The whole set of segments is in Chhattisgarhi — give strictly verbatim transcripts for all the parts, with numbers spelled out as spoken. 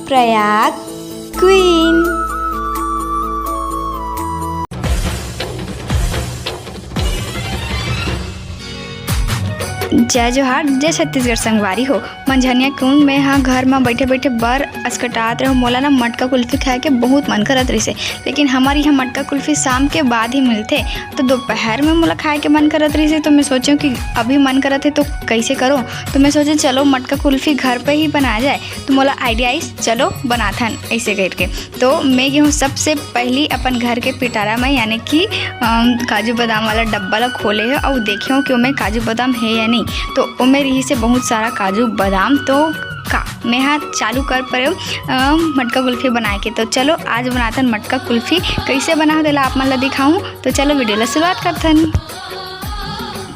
प्रयाग क्वीन। जय जोहार, जय छत्तीसगढ़ संगवारी हो। मंझनिया कुन में हा घर म बइठे-बइठे बर असकटात रहो। मोला ना मटका कुल्फी खाए के बहुत मन करत रहिसे, लेकिन हमर इहाँ मटका कुल्फी शाम के बाद ही मिलथे, तो दोपहर में मोला खाए के मन करत रहिसे, तो मैं सोचेंव कि अभी मन करत हे तो कइसे करो, तो मैं सोचे चलो मटका कुल्फी घर पे ही बनाया जाए। तो मोला idea आइस, चलो बनाथन ऐसे करके। तो मैं गेहूँ सबसे पहली अपन घर के पिटारा में, यानी कि, अम, काजू बादाम वाला डब्बा ला खोले हे अउ देखे हूँ कि ओमे काजू बादाम हे या नहीं। तो ओमे रहिसे बहुत सारा काजू बादाम। तो का मैं हा चालू कर परेव, अम, मटका कुल्फी बनाए के। तो चलो आज बनाथन मटका कुल्फी, कैसे बना तेला आप मन ला दिखाऊँ। तो चलो video ला शुरुआत करथन।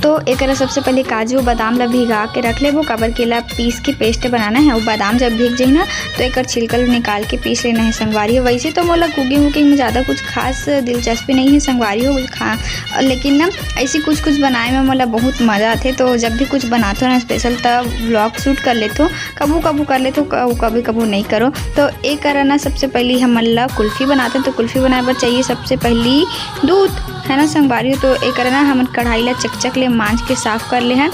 तो एकरा सबसे पहले काजू बादाम ला भिगा के रख लेबो, काबर के एला पीस के paste बनाना है। अउ बादाम जब भीग जाही ना, तो एकर छिलका ला निकाल के पीस लेना है संगवारी हो। वैसे तो मोला cooking वुकिंग में ज़्यादा कुछ खास दिलचस्पी नहीं है संगवारी हो, खा, लेकिन ना ऐसी कुछ कुछ बनाए में मोला बहुत मज़ा आथे। तो जब भी कुछ बनाथो ना special, तब vlog shoot कर लेथो, कभू कभू कर लेथो, कभू कभी कभू नहीं करो। तो एकरा ना सबसे पहली हमन ला कुल्फी बनाथन। तो कुल्फी बनाए बर चाहिए सबसे पहली दूध, है ना संगवारी हो। तो एकरा ना हमन कढ़ाई ला चकचक ले मांज के साफ कर ले हन।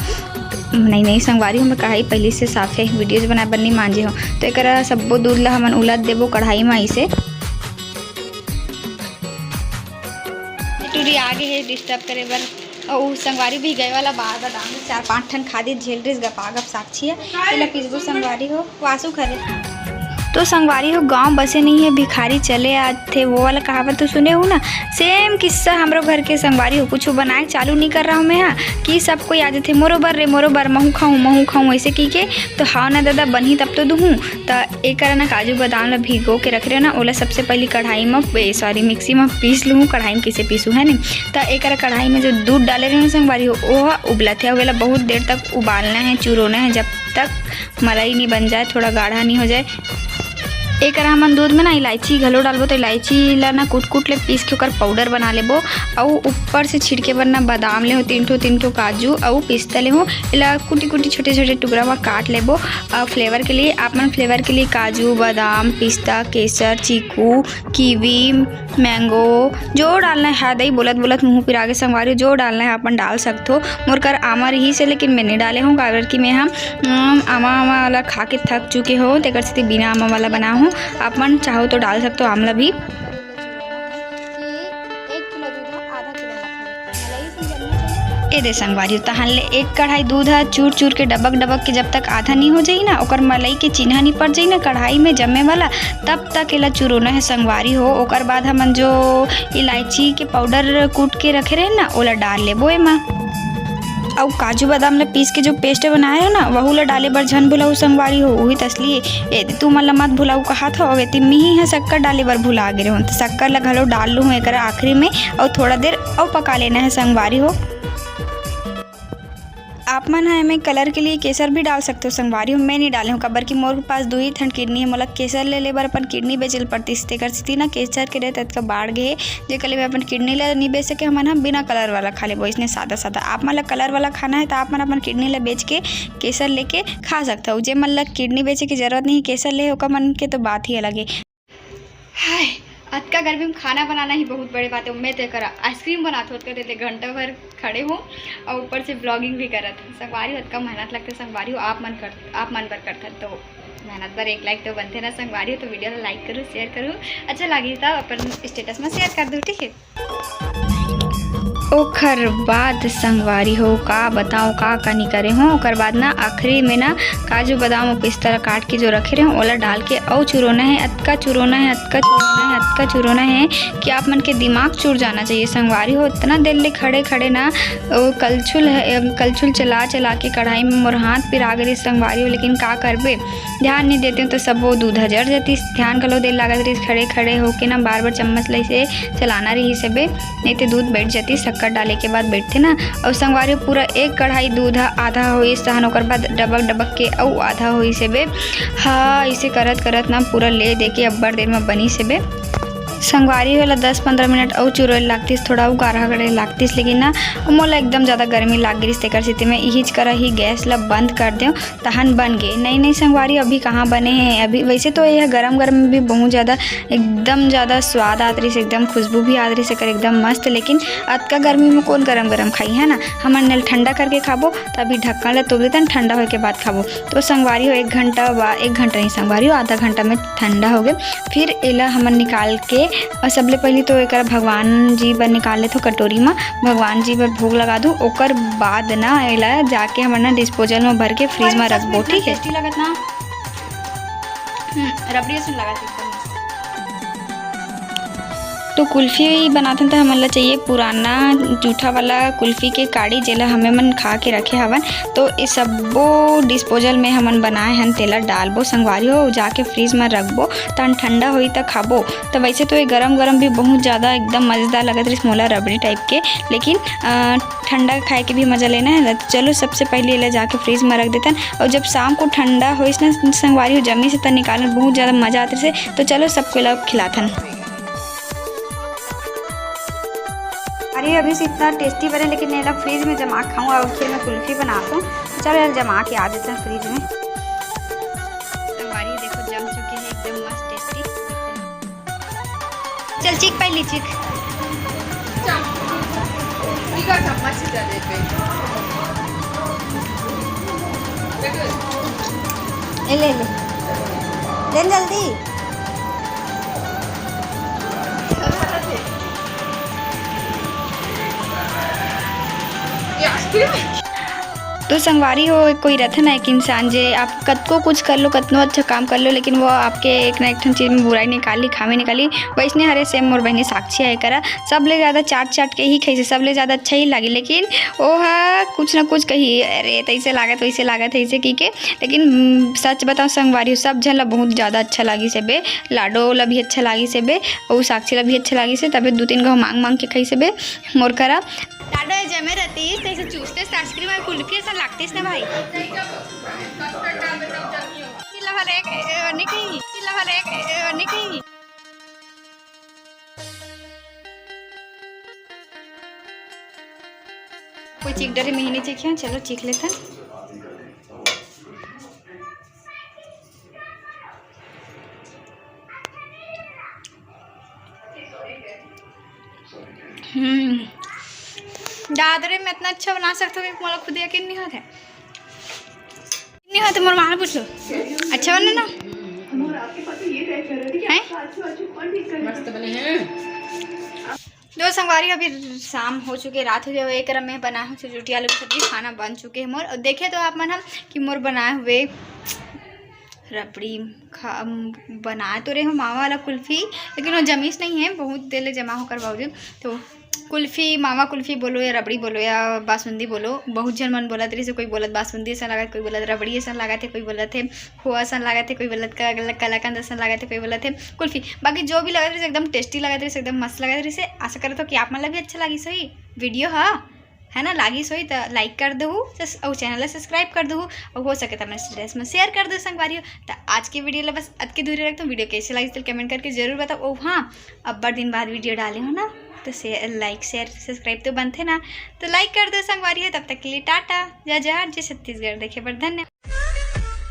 नहीं, नहीं संगवारी हो, हमर कढ़ाई पहली से साफ है, videos बनाए बर नहीं मांजे हो। तो एकरा सब्बो दूध ला हमन उलद देबो कढ़ाई में ऐसे। टूरी आगे है disturb करे बर। अउ संगवारी भी गए वाला बार बादाम में चार पांच ठन खा दे झेल रिस गपा गप साक्षी है। तेला पीसबो संगवारी हो, वासु खरे। तो संगवारी हो, गांव बसे नहीं है, भिखारी चले आथे, वो वाला कहावत तो सुने हो ना। Same किस्सा हमरो घर के संगवारी हो, कुछ बनाए चालू नहीं कर रहा हूँ मैं, हाँ, कि सब कोई आ जाथे, "मोरो बर रे, मोरो बर, महू खाऊं, महू खाऊं," ऐसे कह के। तो हाव ना दादा, बनही तब तो दुहूं। त एकरा ना काजू बादाम ला भिगो के रख रहे ना, ओला सबसे पहली कढ़ाई में, ए, sorry, मिक्सी में पीस लूँ। कढ़ाई में कैसे पीसू है नहीं। त एकरा कढ़ाई में जो दूध डाले रहे संगवारी हो, ओह उबलत है, ओला बहुत देर तक उबालना है, चुरोना है, जब तक मलाई नहीं बन जाए, थोड़ा गाढ़ा नहीं हो जाए। एकरा हमन दूध में ना इलायची घलो डालबो, तो इलायची ला ना कूट कूट ले पीस के ओकर पाउडर बना लेबो। अउ ऊपर से छिड़के बर ना बादाम ले हो, तीन ठो, तीन ठो काजू अउ पिस्ता ले हो, एला कुटी कुटी छोटे छोटे टुकड़ा में काट लेबो। अउ flavor के लिए, आप मन flavor के लिए काजू, बादाम, पिस्ता, केसर, चीकू, कीवी, mango, जो डालना है, दई बोलत बोलत मुंह पिरा गे संगवारी, जो डालना है अपन डाल सकथो। मोर कर आमा रहिसे, लेकिन मैं नहीं डाले हूँ, काबर कि मैं हम, अम, आमा, आमा वाला खा के थक चुके हो, तेकर सेती बिना आमा वाला बना हूँ। आप मन चाहो तो डाल सकथो आमला भी। ए दे संगवारी, तहान ले एक कढ़ाई दूध ह चूर चूर के डबक डबक के जब तक आधा नहीं हो जाई ना, ओकर मलाई के चिन्हा नहीं पड़ जाई ना कढ़ाई में जमे वाला, तब तक एला चुरोना है संगवारी हो। ओकर बाद हमन जो इलायची के पाउडर कूट के रखे रहे ना, ओला डाल लेबो एमा। अउ काजू बादाम ला पीस के जो paste बनाए रहे ना, वहू ला डाले बर झन भुलाऊ संगवारी हो, उही तसली ए तुमन ला मत भुलाऊ कहत हो। अउ एती मिही ह शक्कर डाले बर भुला गे रहे हो, तो शक्कर ला घलो डाल लूँ एकरा आखिरी में। अउ थोड़ा देर अउ पका लेना है संगवारी हो। आप मन ह एमे colour के लिए केसर भी डाल सकते हो संगवारी हो। मैं नहीं डाले हूँ, काबर कि मोर पास दू ही ठन kidney है, मोला केसर ले ले बर अपन kidney बेचे ल पड़तिस, तेकर सेती ना केसर के rate अतका बाढ़ गे हे, जेकर ले मैं अपन kidney ला नहीं बेच सके। हमन ह बिना colour वाला खा लेबो, इसने सादा सादा। आप मन ला colour वाला खाना है, तो आप मन अपन kidney ला बेच के केसर लेके खा सकते हो। जे मन ला kidney बेचे की जरूरत नहीं, केसर ले, ओकर मन के तो बात ही अलग है। हाय, अतका गर्मी में खाना बनाना ही बहुत बड़े बात है। मैं तो करा ice cream बनात होत करते घंटा भर खड़े हो अउ ऊपर से vlogging भी करत हो। संगवारी हो, अतका मेहनत लगथे संगवारी हो, आप मन कर, आप मन बर करथन तो मेहनत बर एक like तो बनथे ना संगवारी हो। तो video ला like करो, share करो, अच्छा लागी तो अपन status में share कर दो, ठीक है। ओखर बाद संगवारी हो, का बताओ, का का नी करे हो। ओकर बाद ना आखिरी में ना काजू बादाम अउ पिस्ता ला काट के जो रखे रहे हो, ओला डाल के अउ चुरोना है, अतका चुरोना है, अतका चुरोना है, अतका चुरोना है कि आप मन के दिमाग चुर जाना चाहिए संगवारी हो। इतना देर ले खड़े खड़े ना ओ कलछुल है, कलछुल चला चला के कढ़ाई में मोर हाथ पिरा गे संगवारी हो, लेकिन का करबे, ध्यान नहीं देते तो सब वो दूध जर जाती। ध्यान घलो दे लागत रहिस, खड़े खड़े होके ना बार बार चम्मच ले से चलाना रहिस हबे, नहीं तो दूध बैठ जाती। शक्कर डाले के बाद बैठते ना। और संगवारी हो, पूरा एक कढ़ाई दूध ह आधा होइस तहन ओकर बाद डबक डबक के अउ आधा होइस हबे। हाँ, इसे करत करत ना पूरा ले दे के अब्बड़ देर में बनिस हबे। संगवारी हो, एला दस पंद्रह मिनट अउ चुरोय लागतिस, थोड़ा अउ गाढ़ा करे लागतिस, लेकिन ना, मोला एकदम ज़्यादा गर्मी लाग गिरिस, तेकर सेती मैं इहीच करा ही गैस ला बंद कर देव, तहन बन गे। नहीं, नहीं संगवारी, अभी कहाँ बने हे? अभी वैसे तो यह गरम गरम में भी बहुत ज़्यादा, एकदम ज़्यादा स्वाद आत रहिस, एकदम खुशबू भी आत रहिस एकर, एकदम मस्त। लेकिन अतका गर्मी में कौन गरम गरम खाई, है ना? हमन एला ठंडा करके खाबो, त अभी ढक्कन ला तोप देतन, ठंडा होए के बाद खाबो। तो संगवारी हो, एक घंटा बा-, एक घंटा नहीं संगवारी हो, आधा घंटा में ठंडा हो गए। फिर एला हमन निकाल के, अ, सबले पहली तो एकर भगवान जी बर निकाल लेथो कटोरी म, भगवान जी बर भोग लगा दूँ। ओकर बाद ना एला जाके हमन ना डिस्पोजल म भर के फ्रीज म रखबो, ठीक है? टेस्टी लगत ना। हम्म, रबड़ी असन लगत एकदम। तो कुल्फी बनाथन त हमन ला चाहिए पुराना जूठा वाला कुल्फी के काड़ी, जेला हमें मन खा के रखे हवन। तो ये सब्बो डिस्पोजल में हमन बनाए हन, तेला डालबो संगवारी हो, जाके फ्रीज में रखबो, तहन ठंडा होई त खाबो। तो वैसे तो ये गरम गरम भी बहुत ज़्यादा एकदम मज़ेदार लगत रहिस मोला, रबड़ी टाइप के, लेकिन अ, ठंडा खाए के भी मज़ा लेना है ना। तो चलो, सबसे पहले एला जाके फ्रीज में रख देथन, और जब शाम को ठंडा होइस ना संगवारी हो, जमी से त निकालन बहुत ज़्यादा मज़ा आते से। तो चलो, सबको एला खिलाथन। अरे, अभी से इतना टेस्टी बने, लेकिन एला फ्रीज में जमा के खाऊँ, और फिर मैं कुल्फी बनाता हूँ। तो चलो, एला जमा के आ देते हैं फ्रीज में। संगवारी देखो, जम चुके हैं एकदम मस्त टेस्टी। चल, चीख पहली, चीख। ठीक है, चम्मच से दे दे। ले, ले, ले। ले न जल्दी। ये आइसक्रीम है? तो संगवारी हो, कोई रथे ना एक इंसान, जे आप कतको कुछ कर लो, कतनो अच्छा काम कर लो, लेकिन वो आपके एक ना एक ठन चीज में बुराई निकाली, खामी निकाली। वैसने हरे सेम मोर बहिनी साक्षी है करा, सबले ज़्यादा चाट चाट के ही खाइसे, सबले ज़्यादा अच्छा ही लागी, लेकिन ओह कुछ ना कुछ कही, "अरे, तैसे लागत, वैसे लागत है," ऐसे की के। लेकिन, हम्म, सच बताओ संगवारी हो, सब झन ला बहुत ज़्यादा अच्छा लागिस हे बे, लाडो ला भी अच्छा लागिस हे बे, अउ साक्षी ला भी अच्छा लागिस हे, तबे दू तीन घाव मांग मांग के खाइसे बे मोर करा। लाडो ये जमे रहतीस, तैसे चूसते आइसक्रीम और कुल्फी ऐसा लागतीस ना भाई। चिल्ला भले एक, ए, नहीं कहीं, चिल्ला भले एक, ए, नहीं कहीं। कोई चीख डरे, मिहिनी चीखे, चलो चीख लेथन। हम्म, दादरे में इतना अच्छा बना सकते हो कि मोला खुद यकीन नहीं होता है। नहीं हो तो मोर माँ पूछो, अच्छा बने ना? हैं? मस्त बने हैं। दो संगवारी, अभी शाम हो चुके, रात हो गया, एक रम में बनाए हो चुटकी आलू की सब्जी, खाना बन चुके हैं मोर। और देखे तो आप मन हम कि मोर बनाए हुए रबड़ी खा, बनाए तो रहे हो मावा वाला कुल्फी, लेकिन वो जमीस नहीं है, बहुत देर ले जमा होकर बावजूद। तो कुल्फी, मावा कुल्फी बोलो या रबड़ी बोलो या बासुंदी बोलो, बहुत झन मन बोलत रहिस हे, कोई बोलत बासुंदी असन लागत, कोई बोलत रबड़ी असन लागत हे, कोई बोलत हे खोआ असन लागत हे, कोई बोलत क-, कलाकंद असन लागत हे, कोई बोलत हे कुल्फी। बाकी जो भी लागत रहिस हे, एकदम टेस्टी लागत रहिस हे, एकदम मस्त लागत रहिस हे। आशा करत हो कि आप मन ला भी अच्छा लागिस होही वीडियो ह, है ना? लागिस होही त लाइक कर देहू, सस-, अउ चैनल ला सब्सक्राइब कर देहू, अउ हो सके त अपने स्टेटस में शेयर कर दो संगवारी हो। त आज के वीडियो ला बस अतके दूरी रखता हूँ। वीडियो कैसे लागिस तेला कमेंट करके जरूर बताओ। ओ हाँ, अब्बड़ दिन बाद वीडियो डाले हो ना, तो से-, लाइक, शेयर, सब्सक्राइब तो बनथे ना, तो लाइक कर दो संगवारी हो। तब तक के लिए टाटा, जय जोहार, जय छत्तीसगढ़। देखे बर धन्यवाद।